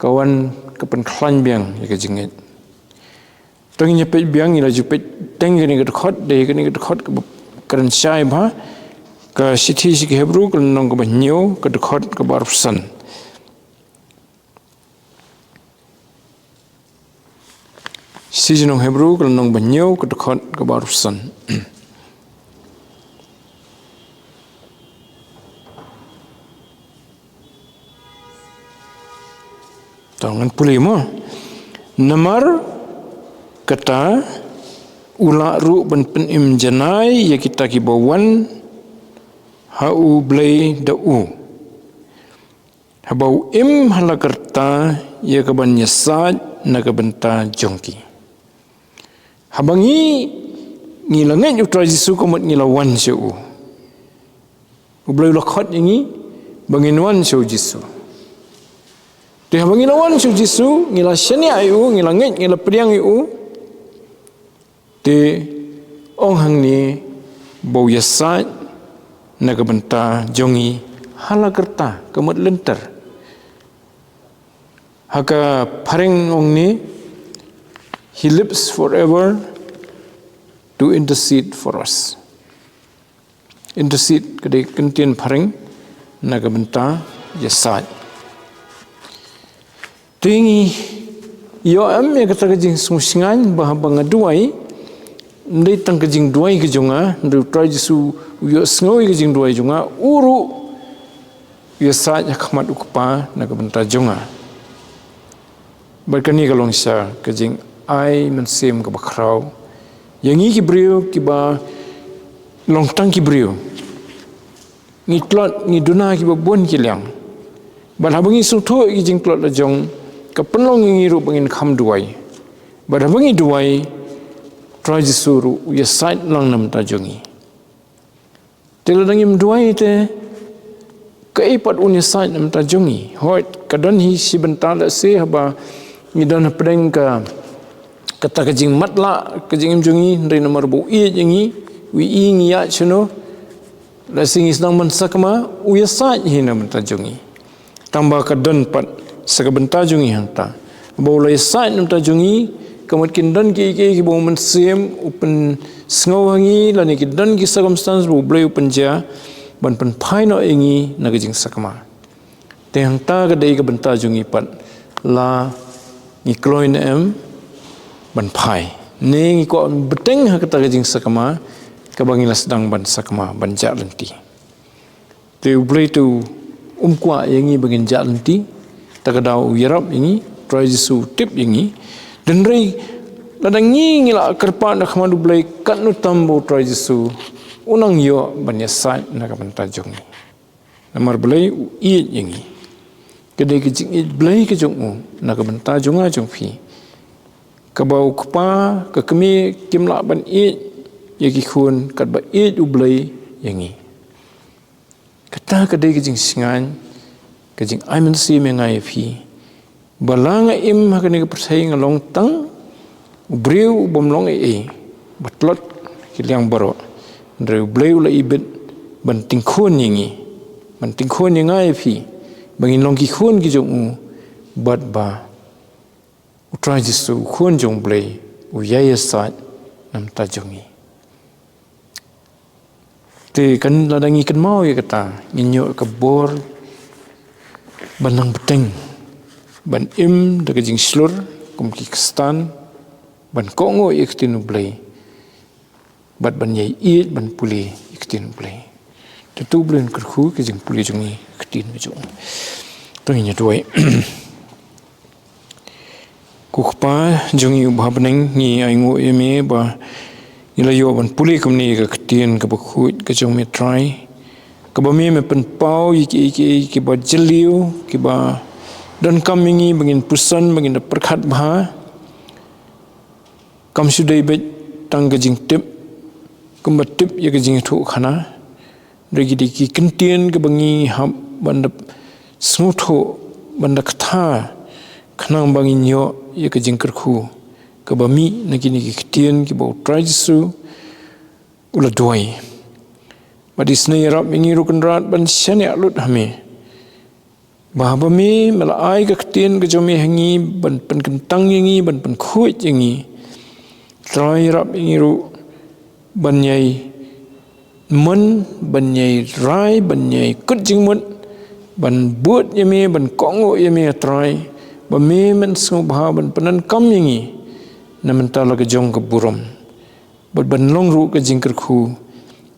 ka wan ka pynkhlaiñ biang ïa ka jingngeit. Tang ngin ïa peit biang, ngi la ju peit teng kane ka dkhot, dei kane ka dkhot kaba kren shai bha, ka shithi sha ki Hebru ka lynnong kaba hynñiew, ka dkhot kaba arphew san. Shithi sha ki nong Hebru ka lynnong ba hynñiew, ka dkhot kaba arphew san. To ngan pule mo. Namar kata u lah ruh ban pynim janai ïa kita kiba wan ha U Blei da u, haba u im ha la ka rta ïa ka ban ïasaid na ka bynta jong ki. Haba ngi, ngi la ngeit U Trai Jisu, ka mut ngi la wan sha u. U Blei u la khot ïa ngi ba ngin wan sha U Jisu. Te haba ngi la wan sha U Jisu, ngi la shaniah ïa u, ngi la ngeit, ngi la pdiang ïa u, te ong hangne ba u ïasaid na ka bynta jong ngi ha la ka rta, ka mut lynter. Ha ka phareng ong ne, "He lives forever to intercede for us." Intercede ka dei ka ktien phareng na ka bynta ïasaid. Te ngi ïoh em ïa kata ka jingsngewsih ba haba nga duwai, ym dei tang ka jingduwai ka jong nga, hynrei U Trai Jisu u ïohsngew ïa ka jingduwai jong nga, u ruh u ïasaid ha khmat U Kpa na ka bynta jong nga. Bad kane ka long shisha ka jingai mynsiem kaba khraw ïa ngi ki briew kiba long tang ki briew. Ngi tlot, ngi duna kiba bun ki liang. Bad haba ngi sngewthuh ïa ki jingtlot la jong, ka pynlong ïa ngi ruh ba ngin kham duwai. Bad haba ngi duwai, Trai Jisu ruh u ïasaid lang na ka bynta jong ngi. Te lada ngim duwai te, kaei pat un ïasaid na ka bynta jong ngi? Hooid, ka don hi shi bynta lehse haba ngi don hapdeng ka, kata ka jingmatlah ka jingim jong ngi, hynrei namar ba u ïeit ïa ngi, u ïohi ngi ïaid shano, lehse ngi sdang ban sakma, u ïasaid hi na ka bynta jong ngi. Tangba ka don pat sa ka bynta jong ngi hangta. Ba u la ïasaid na ka bynta jong ngi, Ka mut kin don kiei kiei kiba u Mynsiem u pynsngew ha ngi, lane kin don ki circumstance ba U Blei u pynjia ban pynphai noh ïa ngi na ka jingsakma. Te hangta ka dei ka bynta jong ngi pat, la ngi kloi ne em ban phai, ne ngi kwah bteng ha kata ka jingsakma kaba ngi la sdang ban sakma, ban jah lynti. Te U Blei te um kwah ïa ngi ba ngin jah lynti. Ta ka daw u ïarap ïa ngi, Trai Jisu u tip ïa ngi. Hynrei lada ngi, ngi la kyrpad na khmat U Blei, katno tam ba u Trai Jisu u nang ïoh ban ïasaid na ka bynta jong ngi. Namar Blei u ïeit ïa ngi. Ka dei ka jingïeit Blei ka jong u na ka bynta jong nga jong phi, kaba u kpa, ka kmie kim lah ban ïeit ïa ki khun katba ïeit U Blei ïa ngi. Kata ka dei ka jingshngaiñ, ka jingai mynsiem ïa nga ïa phi, ba la nga im ha kane ka pyrthei nga long tang u briew u bym long ei ei, ba tlot ki liang baroh. Hynrei U Blei u la ibit ban tyngkhun ïa ngi, ban tyngkhun ïa nga ïa phi, ba ngin long ki khun ki jong u, bad ba u Trai Jisu, u Khun jong U Blei, u ïai ïasaid na ka bynta jong ngi. Te kan, lada ngi kynmaw ïa kata, ngin ïoh ka bor ban nang bteng, ban im da ka jingshlur kum ki Khristan, ban kohnguh ïa ka ktien U Blei, bad ban ïai ïeit ban pule ïa ka ktien U Blei. Te to U Blei un kyrkhu ka jingpule jong ngi ïa ka ktien jong u. To ngin ïa duwai. Ko Kpa jong ngi uba ha bneng, ngi ainguh ïa me ba ngi la ïoh ban pule kumne ïa ka ktien kaba khuid ka jong me Trai, kaba me, me pynpaw ïa kiei kiei kiba jylliew, kiba donkam ïa ngi ba ngin puson, ba ngin da pyrkhat bha. Kam shu dei beit tang ka jingtip, kumba tip ïa ka jingïathuhkhana, hynrei ki dei ki kyntien kaba ngi hap ban da sngewthuh, ban da kthar, khnang ba ngin ïoh ïa ka jingkyrkhu kaba mih na kine ki ktien kiba u Trai Jisu u la duwai. Bad isynei ïarap ïa ngi ruh Kynrad ban shaniah lut ha me, ba haba me, me la ai ka ktien ka jong me ha ngi ban pynkyntang ïa ngi, ban pynkhuid ïa ngi, Trai, ïarap ïa ngi ruh ban ïai mon, ban ïai rai, ban ïai kut jingmut, ban bud ïa me, ban kohnguh ïa me, Trai, ba me men sngewbha ban pyndonkam ïa ngi na ka bynta la ka jong ka burom, bad ban long ruh ka jingkyrkhu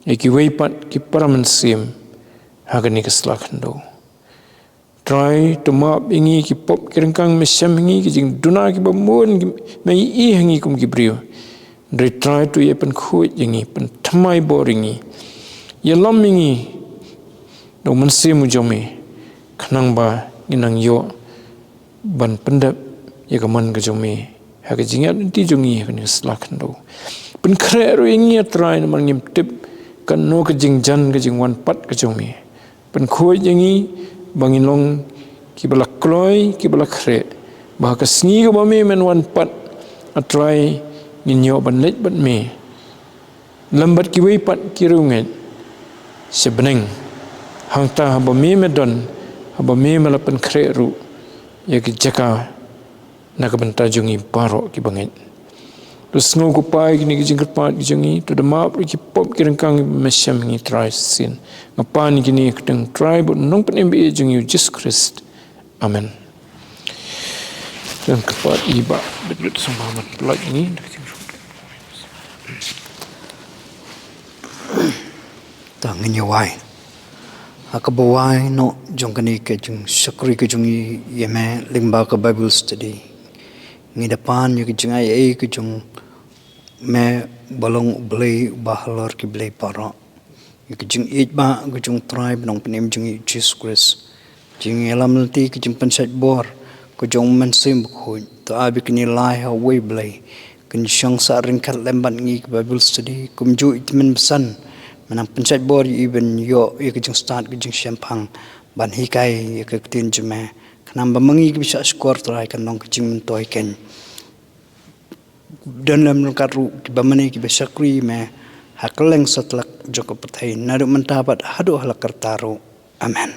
ïa kiwei pat ki para mynsiem ha kane ka sla khyndew. Trai, to map ïa ngi ki pop ki ryngkang, me shem ha ngi ki jingduna kiba bun, me ïohi ha ngi kum ki briew. Hynrei Trai, to ïa pynkhuid ïa ngi, pynthymmai bor ïa ngi, ïalam ïa ngi da u Mynsiem u jong me, khnang ba ngin nang ïoh ban pyndep ïa ka mon ka jong me ha ka jingïaid lynti jong ngi ha kane ka sla khyndew. Pynkhreh ruh ïa ngi, Trai, namar ngim tip katno ka jingjan ka jingwan pat ka jong me. Pynkhuid ïa ngi ba ngin long kiba la kloi, kiba la khreh, ba ha ka sngi kaba me men wan pat, A Trai, ngin ïoh ban leit bad me lem bad kiwei pat ki riewngeit sha bneng. Hangta haba me, me don, haba me, me la pynkhreh ruh ïa ki jaka na ka bynta jong ngi baroh kiba ngeit. To sngew, ko Pa, ïa kine ki jingkyrpad ki jong ngi, to da map ruh ki pop ki ryngkang ba me shem ha ngi, Trai, shisien. Nga pan ïa kine ha ka kyrteng Trai bad Nongpynim ba ïeit jong ngi, U Jisu Khrist. Amen. Don kyrpad ïa i Bah David Sangma ban pynlait ïa ngi. Ta ngin ïa wai. Ha kaba wai noh jong kane ka jingshakri ka jong ngi ïa me lyngba ka Bible study, ngi da pan ïa ka jingaiei ka jong me ba long U Blei uba halor ki blei baroh, ïa ka jingïeit ba ka jong U Trai bad Nongpynim jong ngi U Jisu Khrist, jingïalam lynti, ka jingpynshait bor ka jong U Mynsiem Bakhuid. To ai ba kine lai ha uwei U Blei kin shong sah ryngkat lem bad ngi ka Bible study, kumjuh i Tymmen Basan, me nang pynshait bor ïa i ban ïoh ïa ka jingstad, ka jingshemphang ban hikai ïa ka ktien jong me, khnang ba ma ngi kiba shah shkor, Trai, kan long ka jingmyntoi keiñ. Don lem ryngkat ruh kiba mane kiba shakri ïa me ha kylleng satlak jong ka pyrthei, naduh mynta bad haduh hala karta ruh. Amen.